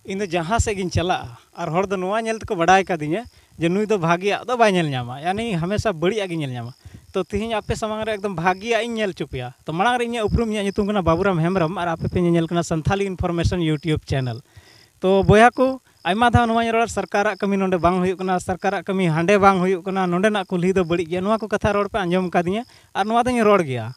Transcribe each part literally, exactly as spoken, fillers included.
ᱤᱧ ᱫᱚ ᱡᱟᱦᱟᱸ ᱥᱮᱫ ᱜᱤᱧ ᱪᱟᱞᱟᱜᱼᱟ, ᱟᱨ ᱦᱚᱲ ᱫᱚ ᱱᱚᱣᱟ ᱧᱮᱞ ᱛᱮᱠᱚ ᱵᱟᱰᱟᱭ ᱠᱟᱫᱤᱧᱟ ᱡᱮ ᱱᱩᱭ ᱫᱚ ᱵᱷᱟᱜᱤᱭᱟᱜ ᱫᱚ ᱵᱟᱭ ᱧᱮᱞ ᱧᱟᱢᱟ, ᱭᱟᱱᱤ ᱦᱟᱢᱮᱥᱟ ᱵᱟᱹᱲᱤᱡᱟᱜ ᱜᱮ ᱧᱮᱞ ᱧᱟᱢᱟ᱾ ᱛᱚ ᱛᱤᱦᱤᱧ ᱟᱯᱮ ᱥᱟᱢᱟᱝ ᱨᱮ ᱮᱠᱫᱚᱢ ᱵᱷᱟᱜᱤᱭᱟᱜ ᱤᱧ ᱧᱮᱞ ᱦᱚᱪᱚ ᱯᱮᱭᱟ᱾ ᱛᱚ ᱢᱟᱲᱟᱝ ᱨᱮ ᱤᱧᱟᱹᱜ ᱩᱯᱨᱩᱢ, ᱤᱧᱟᱹᱜ ᱧᱩᱛᱩᱢ ᱠᱟᱱᱟ ᱵᱟᱵᱩᱨᱟᱢ ᱦᱮᱢᱵᱨᱚᱢ, ᱟᱨ ᱟᱯᱮ ᱯᱮ ᱧᱮᱧᱮᱞ ᱠᱟᱱᱟ ᱥᱟᱱᱛᱷᱟᱞᱤ ᱤᱱᱯᱷᱚᱨᱢᱮᱥᱚᱱ YouTube ᱪᱮᱱᱮᱞ᱾ ᱛᱚ ᱵᱚᱭᱦᱟ ᱠᱚ, ᱟᱭᱢᱟ ᱫᱷᱟᱣ ᱱᱚᱣᱟᱧ ᱨᱚᱲᱟ, ᱥᱚᱨᱠᱟᱨᱟᱜ ᱠᱟᱹᱢᱤ ᱱᱚᱰᱮ ᱵᱟᱝ ᱦᱩᱭᱩᱜ ᱠᱟᱱᱟ, ᱥᱚᱨᱠᱟᱨᱟᱜ ᱠᱟᱹᱢᱤ ᱦᱟᱸᱰᱮ ᱵᱟᱝ ᱦᱩᱭᱩᱜ ᱠᱟᱱᱟ, ᱱᱚᱰᱮᱱᱟᱜ ᱠᱩᱞᱦᱤ ᱫᱚ ᱵᱟᱹᱲᱤᱡ ᱜᱮᱭᱟ, ᱱᱚᱣᱟ ᱠᱚ ᱠᱟᱛᱷᱟ ᱨᱚᱲ ᱯᱮ ᱟᱸᱡᱚᱢ ᱠᱟᱫᱤᱧᱟ, ᱟᱨ ᱱᱚᱣᱟ ᱫᱚᱧ ᱨᱚᱲ ᱜᱮᱭᱟ᱾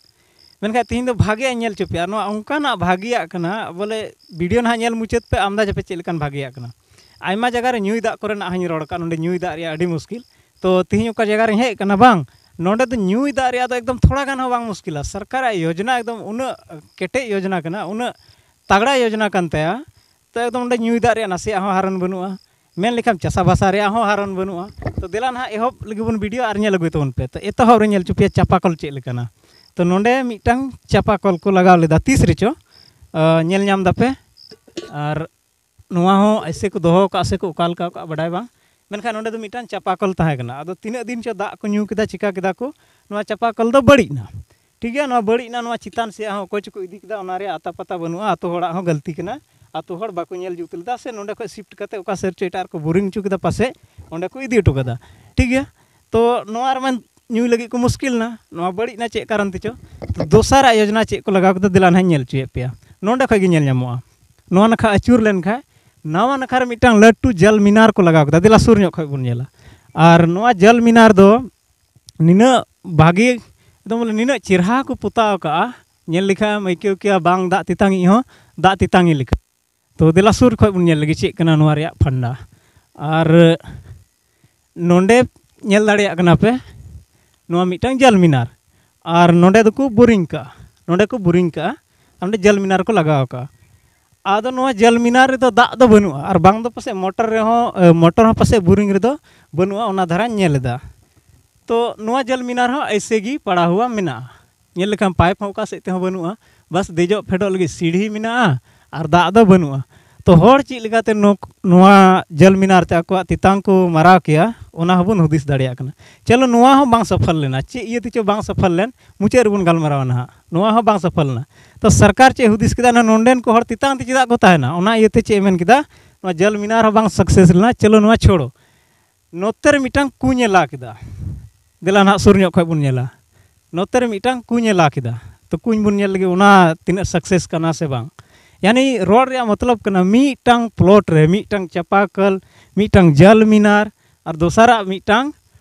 ᱢᱮᱱᱠᱷᱟᱱ ᱛᱤᱦᱤᱧ ᱫᱚ ᱵᱷᱟᱜᱮᱭᱟᱜ ᱤᱧ ᱧᱮᱞ ᱦᱚᱪᱚ ᱯᱮᱭᱟ᱾ ᱱᱚᱣᱟ ᱚᱱᱠᱟᱱᱟᱜ ᱵᱷᱟᱜᱮᱭᱟᱜ ᱠᱟᱱᱟ, ᱵᱚᱞᱮ ᱵᱷᱤᱰᱤᱭᱳ ᱱᱟᱦᱟᱜ ᱧᱮᱞ ᱢᱩᱪᱟᱹᱫ ᱯᱮ, ᱟᱢᱫᱟ ᱡᱟᱯᱮ ᱪᱮᱫ ᱞᱮᱠᱟᱱ ᱵᱷᱟᱜᱮᱭᱟᱜ ᱠᱟᱱᱟ᱾ ᱟᱭᱢᱟ ᱡᱟᱭᱜᱟ ᱨᱮ ᱧᱩᱭ ᱫᱟᱜ ᱠᱚᱨᱮᱱᱟᱜ ᱦᱚᱸᱧ ᱨᱚᱲ ᱠᱟᱜ, ᱱᱚᱰᱮ ᱧᱩᱭ ᱫᱟᱜ ᱨᱮᱭᱟᱜ ᱟᱹᱰᱤ ᱢᱩᱥᱠᱤᱞ᱾ ᱛᱚ ᱛᱤᱦᱤᱧ ᱚᱠᱟ ᱡᱟᱭᱜᱟ ᱨᱮᱧ ᱦᱮᱡ ᱠᱟᱱᱟ, ᱵᱟᱝ, ᱱᱚᱰᱮ ᱫᱚ ᱧᱩᱭ ᱫᱟᱜ ᱨᱮᱭᱟᱜ ᱫᱚ ᱮᱠᱫᱚᱢ ᱛᱷᱚᱲᱟ ᱜᱟᱱ ᱦᱚᱸ ᱵᱟᱝ ᱢᱩᱥᱠᱤᱞᱟ᱾ ᱥᱚᱨᱠᱟᱨᱟᱜ ᱭᱳᱡᱽᱱᱟ ᱮᱠᱫᱚᱢ ᱩᱱᱟᱹᱜ ᱠᱮᱴᱮᱡ ᱭᱳᱡᱽᱱᱟ ᱠᱟᱱᱟ, ᱩᱱᱟᱹᱜ ᱛᱟᱜᱽᱲᱟ ᱭᱳᱡᱽᱱᱟ ᱠᱟᱱ ᱛᱟᱭᱟ᱾ ᱛᱚ ᱮᱠᱫᱚᱢ ᱚᱸᱰᱮ ᱧᱩᱭ ᱫᱟᱜ ᱨᱮᱭᱟᱜ ᱱᱟᱥᱮᱭᱟᱜ ᱦᱚᱸ ᱦᱟᱨᱚᱱ ᱵᱟᱹᱱᱩᱜᱼᱟ, ᱢᱮᱱ ᱞᱮᱠᱷᱟᱱ ᱪᱟᱥᱟᱵᱟᱥᱟ ᱨᱮᱭᱟᱜ ᱦᱚᱸ ᱦᱟᱨᱚᱱ ᱵᱟᱹᱱᱩᱜᱼᱟ᱾ ᱛᱚ ᱫᱮᱞᱟ ᱱᱟᱦᱟᱜ ᱮᱦᱚᱵ ᱞᱟᱹᱜᱤᱫ ᱵᱚᱱ ᱵᱷᱤᱰᱤᱭᱳ ᱟᱨ ᱧᱮᱞ ᱟᱹᱜᱩᱭ ᱛᱟᱵᱚᱱ ᱯᱮ᱾ ᱛᱚ ᱮᱛᱚᱦᱚᱵ ᱨᱮ ᱧᱮᱞ ᱦᱚᱪᱚ ᱯᱮᱭᱟ ᱪᱟᱯᱟ ᱠᱚᱞ ᱪᱮᱫ ᱞᱮᱠᱟᱱᱟ᱾ ᱛᱚ ᱱᱚᱰᱮ ᱢᱤᱫᱴᱟᱝ ᱪᱟᱯᱟ ᱠᱚᱞ ᱠᱚ ᱞᱟᱜᱟᱣ ᱞᱮᱫᱟ ᱛᱤᱥ ᱨᱮᱪᱚ, ᱟᱸ, ᱧᱮᱞ ᱧᱟᱢ ᱫᱟᱯᱮ᱾ ᱟᱨ ᱱᱚᱣᱟ ᱦᱚᱸ ᱮᱭᱥᱮ ᱠᱚ ᱫᱚᱦᱚ ᱠᱟᱜᱼᱟ ᱥᱮ ᱠᱚ ᱚᱠᱟ ᱞᱮᱠᱟ ᱠᱟᱜᱼᱟ ᱵᱟᱰᱟᱭ ᱵᱟᱝ, ᱢᱮᱱᱠᱷᱟᱱ ᱱᱚᱰᱮ ᱫᱚ ᱢᱤᱫᱴᱟᱝ ᱪᱟᱯᱟ ᱠᱚᱞ ᱛᱟᱦᱮᱸ ᱠᱟᱱᱟ᱾ ᱟᱫᱚ ᱛᱤᱱᱟᱹᱜ ᱫᱤᱱ ᱪᱚ ᱫᱟᱜ ᱠᱚ ᱧᱩ ᱠᱮᱫᱟ, ᱪᱤᱠᱟ ᱠᱮᱫᱟ ᱠᱚ, ᱱᱚᱣᱟ ᱪᱟᱯᱟ ᱠᱚᱞ ᱫᱚ ᱵᱟᱹᱲᱤᱡ ᱮᱱᱟ᱾ ᱴᱷᱤᱠ ᱜᱮᱭᱟ, ᱱᱚᱣᱟ ᱵᱟᱹᱲᱤᱡ ᱮᱱᱟ, ᱱᱚᱣᱟ ᱪᱮᱛᱟᱱ ᱥᱮᱫ ᱦᱚᱸ ᱚᱠᱚᱭ ᱪᱚᱠᱚ ᱤᱫᱤ ᱠᱮᱫᱟ, ᱚᱱᱟ ᱨᱮᱭᱟᱜ ᱟᱛᱟ ᱯᱟᱛᱟ ᱵᱟᱹᱱᱩᱜᱼᱟ, ᱟᱛᱳ ᱦᱚᱲᱟᱜ ᱦᱚᱸ ᱜᱟᱹᱞᱛᱤ ᱠᱟᱱᱟ, ᱟᱛᱳ ᱦᱚᱲ ᱵᱟᱠᱚ ᱧᱮᱞ ᱡᱩᱛ ᱞᱮᱫᱟ, ᱥᱮ ᱱᱚᱸᱰᱮ ᱠᱷᱚᱱ ᱥᱤᱯᱷᱴ ᱠᱟᱛᱮ ᱚᱠᱟ ᱥᱮᱫ ᱪᱚ ᱮᱴᱟᱜ ᱨᱮᱠᱚ ᱵᱳᱨᱤᱝ ᱦᱚᱪᱚ ᱠᱮᱫᱟ, ᱯᱟᱥᱮᱡ ᱚᱸᱰᱮ ᱠᱚ ᱤᱫᱤ ᱦᱚᱴᱚ ᱠᱟᱫᱟ᱾ ᱴᱷᱤᱠ ᱜᱮᱭᱟ, ᱛᱚ ᱱᱚᱣᱟ ᱨᱮᱢᱟ ᱧᱩᱭ ᱞᱟᱹᱜᱤᱫ ᱠᱚ ᱢᱩᱥᱠᱤᱞ ᱮᱱᱟ, ᱱᱚᱣᱟ ᱵᱟᱹᱲᱤᱡ ᱮᱱᱟ ᱪᱮᱫ ᱠᱟᱨᱚᱱ ᱛᱮᱪᱚ᱾ ᱛᱚ ᱫᱚᱥᱟᱨᱟᱜ ᱭᱳᱡᱽᱱᱟ ᱪᱮᱫ ᱠᱚ ᱞᱟᱜᱟᱣ ᱠᱮᱫᱟ, ᱫᱮᱞᱟ ᱱᱟᱦᱟᱜ ᱤᱧ ᱧᱮᱞ ᱦᱚᱪᱚᱭᱮᱫ ᱯᱮᱭᱟ᱾ ᱱᱚᱸᱰᱮ ᱠᱷᱚᱱ ᱜᱮ ᱧᱮᱞ ᱧᱟᱢᱚᱜᱼᱟ, ᱱᱚᱣᱟ ᱱᱟᱠᱷᱟ ᱟᱹᱪᱩᱨ ᱞᱮᱱᱠᱷᱟᱱ ᱱᱟᱣᱟ ᱱᱟᱠᱷᱟ ᱨᱮ ᱢᱤᱫᱴᱟᱝ ᱞᱟᱹᱴᱩ ᱡᱟᱞ ᱢᱤᱱᱟᱨ ᱠᱚ ᱞᱟᱜᱟᱣ ᱠᱮᱫᱟ᱾ ᱫᱮᱞᱟ ᱥᱩᱨ ᱧᱚᱜ ᱠᱷᱚᱱ ᱵᱚᱱ ᱧᱮᱞᱟ᱾ ᱟᱨ ᱱᱚᱣᱟ ᱡᱟᱞ ᱢᱤᱱᱟᱨ ᱫᱚ ᱱᱤᱱᱟᱹᱜ ᱵᱷᱟᱜᱮ, ᱮᱠᱫᱚᱢ ᱵᱚᱞᱮ ᱱᱤᱱᱟᱹᱜ ᱪᱮᱨᱦᱟ ᱠᱚ ᱯᱚᱛᱟᱣ ᱠᱟᱜᱼᱟ, ᱧᱮᱞ ᱞᱮᱠᱷᱟᱱ ᱮᱢ ᱟᱹᱭᱠᱟᱹᱣ ᱠᱮᱭᱟ ᱵᱟᱝ ᱫᱟᱜ ᱛᱮᱛᱟᱝ ᱤᱡ ᱦᱚᱸ ᱫᱟᱜ ᱛᱮᱛᱟᱝ ᱮ ᱞᱮᱠᱟ᱾ ᱛᱚ ᱫᱮᱞᱟ ᱥᱩᱨ ᱠᱷᱚᱱ ᱵᱚᱱ ᱧᱮᱞ ᱞᱮᱜᱮ ᱪᱮᱫ ᱠᱟᱱᱟ ᱱᱚᱣᱟ ᱨᱮᱭᱟᱜ ᱯᱷᱟᱱᱰᱟ᱾ ᱟᱨ ᱱᱚᱰᱮ ᱧᱮᱞ ᱫᱟᱲᱮᱭᱟᱜ ᱠᱟᱱᱟ ᱯᱮ, ᱱᱚᱣᱟ ᱢᱤᱫᱴᱟᱝ ᱡᱟᱞ ᱢᱤᱱᱟᱨ, ᱟᱨ ᱱᱚᱰᱮ ᱫᱚᱠᱚ ᱵᱳᱨᱤᱝ ᱠᱟᱜᱼᱟ, ᱱᱚᱰᱮ ᱠᱚ ᱵᱳᱨᱤᱝ ᱠᱟᱜᱼᱟ, ᱟᱨ ᱱᱚᱰᱮ ᱡᱟᱞ ᱢᱤᱱᱟᱨ ᱠᱚ ᱞᱟᱜᱟᱣ ᱠᱟᱜᱼᱟ᱾ ᱟᱫᱚ ᱱᱚᱣᱟ ᱡᱟᱞ ᱢᱤᱱᱟᱨ ᱨᱮᱫᱚ ᱫᱟᱜ ᱫᱚ ᱵᱟᱹᱱᱩᱜᱼᱟ, ᱟᱨ ᱵᱟᱝ ᱫᱚ ᱯᱟᱥᱮᱡ ᱢᱚᱴᱚᱨ ᱨᱮᱦᱚᱸ, ᱮ, ᱢᱚᱴᱚᱨ ᱦᱚᱸ ᱯᱟᱥᱮᱡ ᱵᱳᱨᱤᱝ ᱨᱮᱫᱚ ᱵᱟᱹᱱᱩᱜᱼᱟ, ᱚᱱᱟ ᱫᱷᱟᱨᱟᱧ ᱧᱮᱞ ᱮᱫᱟ᱾ ᱛᱚ ᱱᱚᱣᱟ ᱡᱟᱞ ᱢᱤᱱᱟᱨ ᱦᱚᱸ ᱮᱭᱥᱮ ᱜᱮ ᱯᱟᱲᱟ ᱦᱩᱣᱟ ᱢᱮᱱᱟᱜᱼᱟ᱾ ᱧᱮᱞ ᱞᱮᱠᱷᱟᱱ ᱯᱟᱭᱤᱯ ᱦᱚᱸ ᱚᱠᱟ ᱥᱮᱫ ᱛᱮᱦᱚᱸ ᱵᱟᱹᱱᱩᱜᱼᱟ, ᱵᱟᱥ ᱫᱮᱡᱚᱜ ᱯᱷᱮᱰᱚᱜ ᱞᱟᱹᱜᱤᱫ ᱥᱤᱲᱦᱤ ᱢᱮᱱᱟᱜᱼᱟ, ᱟᱨ ᱫᱟᱜ ᱫᱚ ᱵᱟᱹᱱᱩᱜᱼᱟ᱾ ᱛᱚ ᱦᱚᱲ ᱪᱮᱫ ᱞᱮᱠᱟᱛᱮ ᱱᱚᱣᱟ ᱡᱚᱞ ᱢᱤᱱᱟᱨ ᱛᱮ ᱟᱠᱚᱣᱟᱜ ᱛᱮᱛᱟᱝ ᱠᱚ ᱢᱟᱨᱟᱣ ᱠᱮᱭᱟ, ᱚᱱᱟ ᱦᱚᱸᱵᱚᱱ ᱦᱩᱫᱤᱥ ᱫᱟᱲᱮᱭᱟᱜ ᱠᱟᱱᱟ᱾ ᱪᱚᱞᱚ, ᱱᱚᱣᱟ ᱦᱚᱸ ᱵᱟᱝ ᱥᱚᱯᱷᱚᱞ ᱞᱮᱱᱟ᱾ ᱪᱮᱫ ᱤᱭᱟᱹ ᱛᱮᱪᱚ ᱵᱟᱝ ᱥᱚᱯᱷᱚᱞ ᱞᱮᱱ, ᱢᱩᱪᱟᱹᱫ ᱨᱮᱵᱚᱱ ᱜᱟᱞᱢᱟᱨᱟᱣᱟ ᱱᱟᱦᱟᱜ᱾ ᱱᱚᱣᱟ ᱦᱚᱸ ᱵᱟᱝ ᱥᱚᱯᱷᱚᱞ ᱞᱮᱱᱟ᱾ ᱛᱚ ᱥᱚᱨᱠᱟᱨ ᱪᱮᱫ ᱦᱩᱫᱤᱥ ᱠᱮᱫᱟ, ᱱᱚᱰᱮᱱ ᱠᱚ ᱦᱚᱲ ᱛᱮᱛᱟᱝ ᱛᱮ ᱪᱮᱫᱟᱜ ᱠᱚ ᱛᱟᱦᱮᱱᱟ? ᱚᱱᱟ ᱤᱭᱟᱹᱛᱮ ᱪᱮᱫ ᱮ ᱢᱮᱱ ᱠᱮᱫᱟ, ᱱᱚᱣᱟ ᱡᱚᱞ ᱢᱤᱱᱟᱨ ᱦᱚᱸ ᱵᱟᱝ ᱥᱟᱠᱥᱮᱥ ᱞᱮᱱᱟ᱾ ᱪᱚᱞᱚ, ᱱᱚᱣᱟ ᱪᱷᱳᱲᱚ, ᱱᱚᱛᱮ ᱨᱮ ᱢᱤᱫᱴᱟᱝ ᱠᱩᱧ ᱮ ᱞᱟ ᱠᱮᱫᱟ᱾ ᱫᱮᱞᱟ ᱱᱟᱦᱟᱜ ᱥᱩᱨ ᱧᱚᱜ ᱠᱷᱚᱱ ᱵᱚᱱ ᱧᱮᱞᱟ᱾ ᱱᱚᱛᱮ ᱨᱮ ᱢᱤᱫᱴᱟᱝ ᱠᱩᱧ ᱮ ᱞᱟ ᱠᱮᱫᱟ᱾ ᱛᱚ ᱠᱩᱧ ᱵᱚᱱ ᱧᱮᱞ ᱞᱮᱜᱮ, ᱚᱱᱟ ᱛᱤᱱᱟᱹᱜ ᱥᱟᱠᱥᱮᱥ ᱠᱟᱱᱟ ᱥᱮ ᱵᱟᱝ᱾ ᱭᱟᱱᱤ ᱨᱚᱲ ᱨᱮᱭᱟᱜ ᱢᱚᱛᱞᱚᱵ ᱠᱟᱱᱟ, ᱢᱤᱫᱴᱟᱝ ᱯᱞᱚᱴ ᱨᱮ ᱢᱤᱫᱴᱟᱝ ᱪᱟᱯᱟ ᱠᱚᱞ, ᱢᱤᱫᱴᱟᱝ ᱡᱚᱞ ᱢᱤᱱᱟᱨ, ᱟᱨ ᱫᱚᱥᱟᱨᱟᱜ ᱢᱤᱫᱴᱟᱝ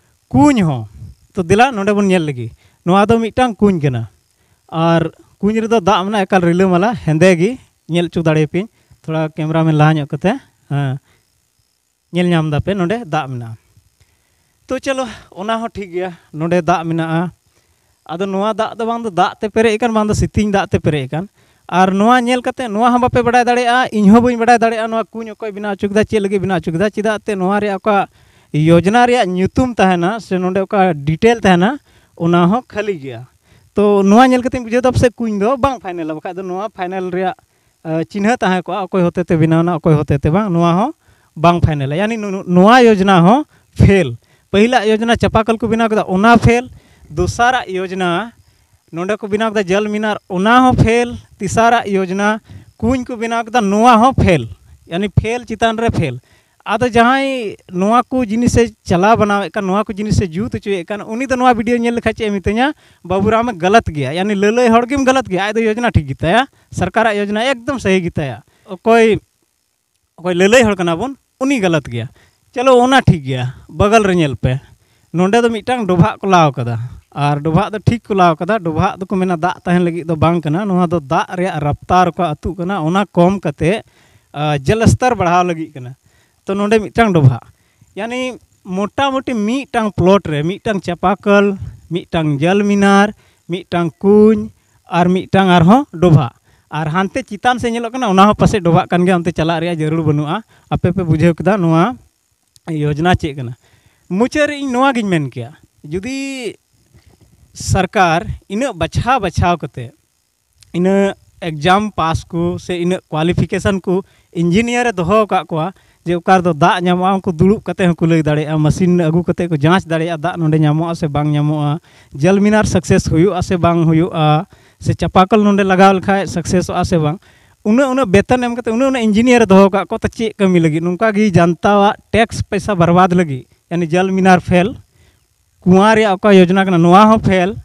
ᱠᱩᱧ ᱦᱚᱸ᱾ ᱛᱚ ᱫᱮᱞᱟ ᱱᱚᱰᱮ ᱵᱚᱱ ᱧᱮᱞ ᱞᱮᱜᱮ᱾ ᱱᱚᱣᱟ ᱫᱚ ᱢᱤᱫᱴᱟᱝ ᱠᱩᱧ ᱠᱟᱱᱟ᱾ ᱟᱨ ᱠᱩᱧ ᱨᱮᱫᱚ ᱫᱟᱜ ᱢᱮᱱᱟᱜᱼᱟ, ᱮᱠᱟᱞ ᱨᱤᱞᱟᱹᱢᱟᱞᱟ, ᱦᱮᱸᱫᱮ ᱜᱮ᱾ ᱧᱮᱞ ᱦᱚᱪᱚ ᱫᱟᱲᱮᱭᱟᱯᱮᱭᱟᱹᱧ, ᱛᱷᱚᱲᱟ ᱠᱮᱢᱨᱟ ᱢᱮᱱ ᱞᱟᱦᱟ ᱧᱚᱜ ᱠᱟᱛᱮ᱾ ᱦᱮᱸ, ᱧᱮᱞ ᱧᱟᱢ ᱫᱟᱯᱮ, ᱱᱚᱰᱮ ᱫᱟᱜ ᱢᱮᱱᱟᱜᱼᱟ᱾ ᱛᱚ ᱪᱚᱞᱚ, ᱚᱱᱟ ᱦᱚᱸ ᱴᱷᱤᱠ ᱜᱮᱭᱟ, ᱱᱚᱰᱮ ᱫᱟᱜ ᱢᱮᱱᱟᱜᱼᱟ᱾ ᱟᱫᱚ ᱱᱚᱣᱟ ᱫᱟᱜ ᱫᱚ ᱵᱟᱝ ᱫᱚ ᱫᱟᱜ ᱛᱮ ᱯᱮᱨᱮᱡ ᱟᱠᱟᱱ, ᱵᱟᱝ ᱫᱚ ᱥᱤᱛᱤᱧ ᱫᱟᱜ ᱛᱮ ᱯᱮᱨᱮᱡ ᱟᱠᱟᱱ᱾ ᱟᱨ ᱱᱚᱣᱟ ᱧᱮᱞ ᱠᱟᱛᱮ ᱱᱚᱣᱟ ᱦᱚᱸ ᱵᱟᱯᱮ ᱵᱟᱰᱟᱭ ᱫᱟᱲᱮᱭᱟᱜᱼᱟ, ᱤᱧ ᱦᱚᱸ ᱵᱟᱹᱧ ᱵᱟᱰᱟᱭ ᱫᱟᱲᱮᱭᱟᱜᱼᱟ ᱱᱚᱣᱟ ᱠᱩᱧ ᱚᱠᱚᱭ ᱵᱮᱱᱟᱣ ᱦᱚᱪᱚ ᱠᱮᱫᱟ, ᱪᱮᱫ ᱞᱟᱹᱜᱤᱫ ᱵᱮᱱᱟᱣ ᱦᱚᱪᱚ ᱠᱮᱫᱟ, ᱪᱮᱫᱟᱜ ᱛᱮ ᱱᱚᱣᱟ ᱨᱮᱭᱟᱜ ᱚᱠᱟ ᱭᱳᱡᱽᱱᱟ ᱨᱮᱭᱟᱜ ᱧᱩᱛᱩᱢ ᱛᱟᱦᱮᱱᱟ ᱥᱮ ᱱᱚᱰᱮ ᱚᱠᱟ ᱰᱤᱴᱮᱞ ᱛᱟᱦᱮᱱᱟ, ᱚᱱᱟ ᱦᱚᱸ ᱠᱷᱟᱹᱞᱤ ᱜᱮᱭᱟ᱾ ᱛᱚ ᱱᱚᱣᱟ ᱧᱮᱞ ᱠᱟᱛᱮᱧ ᱵᱩᱡᱷᱟᱹᱣ ᱫᱟ ᱯᱟᱥᱮᱡ ᱠᱩᱧ ᱫᱚ ᱵᱟᱝ ᱯᱷᱟᱭᱱᱮᱞᱟ, ᱵᱟᱠᱷᱟᱡ ᱫᱚ ᱱᱚᱣᱟ ᱯᱷᱟᱭᱱᱮᱞ ᱨᱮᱭᱟᱜ ᱟᱹ, ᱪᱤᱱᱦᱟᱹ ᱛᱟᱦᱮᱸ ᱠᱚᱜᱼᱟ, ᱚᱠᱚᱭ ᱦᱚᱛᱮ ᱛᱮ ᱵᱮᱱᱟᱣ ᱮᱱᱟ, ᱚᱠᱚᱭ ᱦᱚᱛᱮ ᱛᱮ ᱵᱟᱝ, ᱱᱚᱣᱟ ᱦᱚᱸ ᱵᱟᱝ ᱯᱷᱟᱭᱱᱮᱞᱟ᱾ ᱭᱟᱱᱤ ᱱᱩ-, ᱱᱩ-, ᱱᱚᱣᱟ ᱭᱳᱡᱽᱱᱟ ᱦᱚᱸ ᱯᱷᱮᱞ᱾ ᱯᱟᱹᱦᱤᱞᱟᱜ ᱭᱳᱡᱽᱱᱟ ᱪᱟᱯᱟᱠᱚᱞ ᱠᱚ ᱵᱮᱱᱟᱣ ᱠᱮᱫᱟ, ᱚᱱᱟ ᱯᱷᱮᱞ᱾ ᱫᱚᱥᱟᱨᱟᱜ ᱭᱳᱡᱽᱱᱟ ᱱᱚᱰᱮ ᱠᱚ ᱵᱮᱱᱟᱣ ᱠᱮᱫᱟ ᱡᱚᱞ ᱢᱤᱱᱟᱨ, ᱚᱱᱟ ᱦᱚᱸ ᱯᱷᱮᱞ᱾ ᱛᱮᱥᱟᱨᱟᱜ ᱭᱳᱡᱽᱱᱟ ᱠᱩᱧ ᱠᱚ ᱵᱮᱱᱟᱣ ᱠᱮᱫᱟ, ᱱᱚᱣᱟ ᱦᱚᱸ ᱯᱷᱮᱞ᱾ ᱭᱟᱱᱤ ᱯᱷᱮᱞ ᱪᱮᱛᱟᱱ ᱨᱮ ᱯᱷᱮᱞ᱾ ᱟᱫᱚ ᱡᱟᱦᱟᱸᱭ ᱱᱚᱣᱟ ᱠᱚ ᱡᱤᱱᱤᱥᱮ ᱪᱟᱞᱟᱣ ᱵᱮᱱᱟᱣᱮᱫ ᱠᱟᱱ, ᱱᱚᱣᱟ ᱠᱚ ᱡᱤᱱᱤᱥᱮ ᱡᱩᱛ ᱦᱚᱪᱚᱭᱮᱫ ᱠᱟᱱ, ᱩᱱᱤ ᱫᱚ ᱱᱚᱣᱟ ᱵᱷᱤᱰᱤᱭᱳ ᱧᱮᱞ ᱞᱮᱠᱷᱟᱡ ᱪᱮᱫ ᱮ ᱢᱤᱛᱟᱹᱧᱟ? "ᱵᱟᱹᱵᱩᱨᱟᱢ ᱮ ᱜᱟᱞᱟᱛ ᱜᱮᱭᱟ", ᱭᱟᱱᱤ ᱞᱟᱹᱞᱟᱹᱭ ᱦᱚᱲ ᱜᱮᱢ ᱜᱟᱞᱟᱛ ᱜᱮᱭᱟ᱾ ᱟᱡ ᱫᱚ ᱭᱳᱡᱽᱱᱟ ᱴᱷᱤᱠ ᱜᱮᱛᱟᱭᱟ, ᱥᱚᱨᱠᱟᱨᱟᱜ ᱭᱳᱡᱽᱱᱟ ᱮᱠᱫᱚᱢ ᱥᱟᱹᱦᱤ ᱜᱮᱛᱟᱭᱟ᱾ ᱚᱠᱚᱭ, ᱚᱠᱚᱭ ᱞᱟᱹᱞᱟᱹᱭ ᱦᱚᱲ ᱠᱟᱱᱟ ᱵᱚᱱ, ᱩᱱᱤ ᱜᱟᱞᱟᱛ ᱜᱮᱭᱟ᱾ ᱪᱚᱞᱚ, ᱚᱱᱟ ᱴᱷᱤᱠ ᱜᱮᱭᱟ, ᱵᱟᱜᱟᱞ ᱨᱮ ᱧᱮᱞ ᱯᱮ, ᱱᱚᱸᱰᱮ ᱫᱚ ᱢᱤᱫᱴᱟᱝ ᱰᱚᱵᱷᱟᱜ ᱠᱚ ᱞᱟᱣ ᱠᱟᱫᱟ᱾ ᱟᱨ ᱰᱚᱵᱷᱟᱜ ᱫᱚ ᱴᱷᱤᱠ ᱠᱚ ᱞᱟᱣ ᱠᱟᱫᱟ, ᱰᱚᱵᱷᱟᱜ ᱫᱚᱠᱚ ᱢᱮᱱᱟ ᱫᱟᱜ ᱛᱟᱦᱮᱱ ᱞᱟᱹᱜᱤᱫ ᱫᱚ ᱵᱟᱝ ᱠᱟᱱᱟ, ᱱᱚᱣᱟ ᱫᱚ ᱫᱟᱜ ᱨᱮᱭᱟᱜ ᱨᱟᱯᱛᱟᱨ ᱚᱠᱟ ᱟᱹᱛᱩᱜ ᱠᱟᱱᱟ, ᱚᱱᱟ ᱠᱚᱢ ᱠᱟᱛᱮ, ᱟ, ᱡᱚᱞ ᱥᱛᱚᱨ ᱵᱟᱲᱦᱟᱣ ᱞᱟᱹᱜᱤᱫ ᱠᱟᱱᱟ᱾ ᱛᱚ ᱱᱚᱸᱰᱮ ᱢᱤᱫᱴᱟᱝ ᱰᱚᱵᱷᱟᱜ, ᱭᱟᱱᱤ ᱢᱚᱴᱟᱢᱩᱴᱤ ᱢᱤᱫᱴᱟᱝ ᱯᱞᱚᱴ ᱨᱮ ᱢᱤᱫᱴᱟᱝ ᱪᱟᱯᱟᱠᱚᱞ, ᱢᱤᱫᱴᱟᱝ ᱡᱚᱞ ᱢᱤᱱᱟᱨ, ᱢᱤᱫᱴᱟᱝ ᱠᱩᱧ, ᱟᱨ ᱢᱤᱫᱴᱟᱝ ᱟᱨᱦᱚᱸ ᱰᱚᱵᱷᱟᱜ᱾ ᱟᱨ ᱦᱟᱱᱛᱮ ᱪᱮᱛᱟᱱ ᱥᱮᱫ ᱧᱮᱞᱚᱜ ᱠᱟᱱᱟ, ᱚᱱᱟ ᱦᱚᱸ ᱯᱟᱥᱮᱡ ᱰᱚᱵᱷᱟᱜ ᱠᱟᱱ ᱜᱮᱭᱟ, ᱚᱱᱛᱮ ᱪᱟᱞᱟᱜ ᱨᱮᱭᱟᱜ ᱡᱟᱹᱨᱩᱲ ᱵᱟᱹᱱᱩᱜᱼᱟ᱾ ᱟᱯᱮ ᱯᱮ ᱵᱩᱡᱷᱟᱹᱣ ᱠᱮᱫᱟ ᱱᱚᱣᱟ ᱭᱳᱡᱽᱱᱟ ᱪᱮᱫ ᱠᱟᱱᱟ᱾ ᱢᱩᱪᱟᱹᱫ ᱨᱮ ᱤᱧ ᱱᱚᱣᱟ ᱜᱤᱧ ᱢᱮᱱ ᱠᱮᱭᱟ, ᱡᱩᱫᱤ ᱥᱚᱨᱠᱟᱨ ᱤᱱᱟᱹᱜ ᱵᱟᱪᱷᱟᱣ ᱵᱟᱪᱷᱟᱣ ᱠᱟᱛᱮ, ᱤᱱᱟᱹᱜ exam pass ᱠᱚ ᱥᱮ ᱤᱱᱟᱹᱜ qualification ᱠᱚ engineer ᱮ ᱫᱚᱦᱚ ᱟᱠᱟᱫ ᱠᱚᱣᱟ, ᱡᱮ ᱚᱠᱟ ᱨᱮᱫᱚ ᱫᱟᱜ ᱧᱟᱢᱚᱜᱼᱟ, ᱩᱱᱠᱩ ᱫᱩᱲᱩᱵ ᱠᱟᱛᱮ ᱦᱚᱸᱠᱚ ᱞᱟᱹᱭ ᱫᱟᱲᱮᱭᱟᱜᱼᱟ, machine ᱟᱹᱜᱩ ᱠᱟᱛᱮ ᱠᱚ ᱡᱟᱸᱪ ᱫᱟᱲᱮᱭᱟᱜᱼᱟ ᱫᱟᱜ ᱱᱚᱰᱮ ᱧᱟᱢᱚᱜᱼᱟ ᱥᱮ ᱵᱟᱝ ᱧᱟᱢᱚᱜᱼᱟ, ᱡᱚᱞ ᱢᱤᱱᱟᱨ success ᱦᱩᱭᱩᱜᱼᱟ ᱥᱮ ᱵᱟᱝ ᱦᱩᱭᱩᱜᱼᱟ, ᱥᱮ ᱪᱟᱯᱟᱠᱚᱞ ᱱᱚᱰᱮ ᱞᱟᱜᱟᱣ ᱞᱮᱠᱷᱟᱡ successᱚᱜᱼᱟ ᱥᱮ ᱵᱟᱝ᱾ ᱩᱱᱟᱹᱜ ᱩᱱᱟᱹᱜ ᱵᱮᱛᱚᱱ ᱮᱢ ᱠᱟᱛᱮ ᱩᱱᱟᱹᱜ ᱩᱱᱟᱹᱜ engineer ᱮ ᱫᱚᱦᱚ ᱟᱠᱟᱫ ᱠᱚ, ᱛᱚ ᱪᱮᱫ ᱠᱟᱹᱢᱤ ᱞᱟᱹᱜᱤᱫ? ᱱᱚᱝᱠᱟ ᱜᱮ ᱡᱟᱱᱛᱟᱣᱟᱜ tax ᱯᱚᱭᱥᱟ ᱵᱟᱨᱵᱟᱫ ᱞᱟᱹᱜᱤᱫ, ᱭᱟᱱᱤ ᱡᱚᱞ ᱢᱤᱱᱟᱨ ᱯᱷᱮᱞ, ᱠᱩᱣᱟᱹ ᱨᱮᱭᱟᱜ ᱚᱠᱟ ᱭᱳᱡᱽᱱᱟ ᱠᱟᱱᱟ ᱱᱚᱣᱟ ᱦᱚᱸ ᱯᱷᱮᱞ,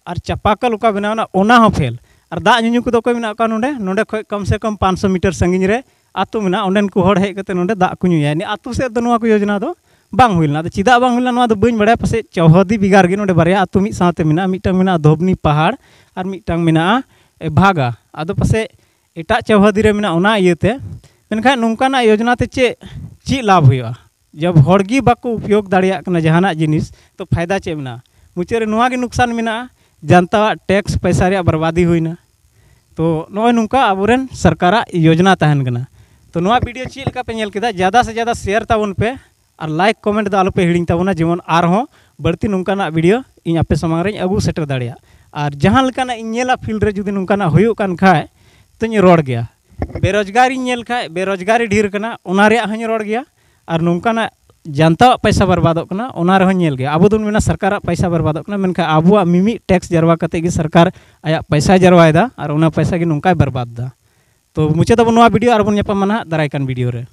ᱟᱨ ᱪᱟᱯᱟᱠᱚᱞ ᱚᱠᱟ ᱵᱮᱱᱟᱣ ᱮᱱᱟ ᱚᱱᱟ ᱦᱚᱸ ᱯᱷᱮᱞ᱾ ᱟᱨ ᱫᱟᱜ ᱧᱩᱧᱩ ᱠᱚᱫᱚ ᱚᱠᱚᱭ ᱢᱮᱱᱟᱜ ᱠᱚᱣᱟ ᱱᱚᱰᱮ? ᱱᱚᱰᱮ ᱠᱷᱚᱡ ᱠᱚᱢ ᱥᱮ ᱠᱚᱢ ᱯᱟᱸᱪᱥᱚ ᱢᱤᱴᱟᱨ ᱥᱟᱺᱜᱤᱧ ᱨᱮ ᱟᱹᱛᱩ ᱢᱮᱱᱟᱜᱼᱟ, ᱚᱸᱰᱮᱱ ᱠᱚ ᱦᱚᱲ ᱦᱮᱡ ᱠᱟᱛᱮ ᱱᱚᱰᱮ ᱫᱟᱜ ᱠᱚ ᱧᱩᱭᱟ᱾ ᱱᱤᱭᱟᱹ ᱟᱹᱛᱩ ᱥᱮᱫ ᱫᱚ ᱱᱚᱣᱟ ᱠᱚ ᱭᱳᱡᱽᱱᱟ ᱫᱚ ᱵᱟᱝ ᱦᱩᱭ ᱞᱮᱱᱟ᱾ ᱟᱫᱚ ᱪᱮᱫᱟᱜ ᱵᱟᱝ ᱦᱩᱭ ᱞᱮᱱᱟ ᱱᱚᱣᱟ ᱫᱚ ᱵᱟᱹᱧ ᱵᱟᱲᱟᱭᱟ, ᱯᱟᱥᱮᱡ ᱪᱚᱣᱦᱚᱫᱤ ᱵᱤᱜᱟᱨ ᱜᱮ ᱱᱚᱰᱮ ᱵᱟᱨᱭᱟ ᱟᱹᱛᱩ ᱢᱤᱫ ᱥᱟᱶᱛᱮ ᱢᱮᱱᱟᱜᱼᱟ, ᱢᱤᱫᱴᱟᱝ ᱢᱮᱱᱟᱜᱼᱟ ᱫᱷᱚᱵᱽᱱᱤ ᱯᱟᱦᱟᱲ ᱟᱨ ᱢᱤᱫᱴᱟᱝ ᱢᱮᱱᱟᱜᱼᱟ ᱮ, ᱵᱷᱟᱜᱟ᱾ ᱟᱫᱚ ᱯᱟᱥᱮᱡ ᱮᱴᱟᱜ ᱪᱚᱣᱦᱚᱫᱤ ᱨᱮ ᱢᱮᱱᱟᱜᱼᱟ ᱚᱱᱟ ᱤᱭᱟᱹᱛᱮ᱾ ᱢᱮᱱᱠᱷᱟᱱ ᱱᱚᱝᱠᱟᱱᱟᱜ ᱭᱳᱡᱽᱱᱟ ᱛᱮ ᱪᱮᱫ ᱪᱮᱫ ᱞᱟᱵᱷ ᱦᱩᱭᱩᱜᱼᱟ? ᱡᱚᱵ ᱦᱚᱲ ᱜᱮ ᱵᱟᱠᱚ ᱩᱯᱭᱳᱜᱽ ᱫᱟᱲᱮᱭᱟᱜ ᱠᱟᱱᱟ ᱡᱟᱦᱟᱱᱟᱜ ᱡᱤᱱᱤᱥ, ᱛᱚ ᱯᱷᱟᱭᱫᱟ ᱪᱮᱫ ᱢᱮᱱᱟᱜᱼᱟ? ᱢᱩᱪᱟᱹᱫ ᱨᱮ ᱱᱚᱣᱟ ᱜᱮ ᱱᱩᱠᱥᱟᱱ ᱢᱮᱱᱟᱜᱼᱟ, ᱡᱟᱱᱛᱟᱣᱟᱜ tax ᱯᱚᱭᱥᱟ ᱨᱮᱭᱟᱜ ᱵᱟᱨᱵᱟᱫᱤ ᱦᱩᱭᱱᱟ᱾ ᱛᱚ ᱱᱚᱜᱼᱚᱭ ᱱᱚᱝᱠᱟ ᱟᱵᱚᱨᱮᱱ ᱥᱚᱨᱠᱟᱨᱟᱜ ᱭᱳᱡᱽᱱᱟ ᱛᱟᱦᱮᱱ ᱠᱟᱱᱟ᱾ ᱛᱚ ᱱᱚᱣᱟ video ᱪᱮᱫ ᱞᱮᱠᱟ ᱯᱮ ᱧᱮᱞ ᱠᱮᱫᱟ? ᱡᱟᱫᱟ ᱥᱮ ᱡᱟᱫᱟ share ᱛᱟᱵᱚᱱ ᱯᱮ ᱟᱨ like comment ᱫᱚ ᱟᱞᱚᱯᱮ ᱦᱤᱲᱤᱧ ᱛᱟᱵᱚᱱᱟ, ᱡᱮᱢᱚᱱ ᱟᱨᱦᱚᱸ ᱵᱟᱹᱲᱛᱤ ᱱᱚᱝᱠᱟᱱᱟᱜ video ᱤᱧ ᱟᱯᱮ ᱥᱟᱢᱟᱝ ᱨᱮᱧ ᱟᱹᱜᱩ ᱥᱮᱴᱮᱨ ᱫᱟᱲᱮᱭᱟᱜ᱾ ᱟᱨ ᱡᱟᱦᱟᱸ ᱞᱮᱠᱟᱱᱟᱜ ᱤᱧ ᱧᱮᱞᱟ field ᱨᱮ ᱡᱩᱫᱤ ᱱᱚᱝᱠᱟᱱᱟᱜ ᱦᱩᱭᱩᱜ ᱠᱟᱱ ᱠᱷᱟᱡ ᱛᱚᱧ ᱨᱚᱲ ᱜᱮᱭᱟ᱾ ᱵᱮᱨᱳᱡᱽᱜᱟᱨᱤᱧ ᱧᱮᱞ ᱠᱷᱟᱡ, ᱵᱮᱨᱳᱡᱽᱜᱟᱨᱤ ᱰᱷᱮᱨ ᱠᱟᱱᱟ, ᱚᱱᱟ ᱨᱮᱭᱟᱜ ᱦᱚᱸᱧ ᱨᱚᱲ ᱜᱮᱭᱟ᱾ ᱟᱨ ᱱᱚᱝᱠᱟᱱᱟᱜ ᱡᱟᱱᱛᱟᱣᱟᱜ ᱯᱚᱭᱥᱟ ᱵᱚᱨᱵᱟᱫᱚᱜ ᱠᱟᱱᱟ, ᱚᱱᱟ ᱨᱮᱦᱚᱸᱧ ᱧᱮᱞ ᱜᱮᱭᱟ᱾ ᱟᱵᱚ ᱫᱚᱵᱚᱱ ᱢᱮᱱᱟ ᱥᱚᱨᱠᱟᱨᱟᱜ ᱯᱚᱭᱥᱟ ᱵᱚᱨᱵᱟᱫᱚᱜ ᱠᱟᱱᱟ, ᱢᱮᱱᱠᱷᱟᱱ ᱟᱵᱚᱣᱟᱜ ᱢᱤᱢᱤᱫ tax ᱡᱟᱨᱣᱟ ᱠᱟᱛᱮ ᱜᱮ ᱥᱚᱨᱠᱟᱨ ᱟᱭᱟᱜ ᱯᱚᱭᱥᱟᱭ ᱡᱟᱨᱣᱟᱭᱮᱫᱟ ᱟᱨ ᱚᱱᱟ ᱯᱚᱭᱥᱟ ᱜᱮ ᱱᱚᱝᱠᱟᱭ ᱵᱚᱨᱵᱟᱫ ᱮᱫᱟ᱾ ᱛᱚ ᱢᱩᱪᱟᱹᱫ ᱟᱵᱚᱱ ᱱᱚᱣᱟ video, ᱟᱨ ᱵᱚᱱ ᱧᱟᱯᱟᱢᱟ ᱱᱟᱦᱟᱜ ᱫᱟᱨᱟᱭ ᱠᱟᱱ video ᱨᱮ᱾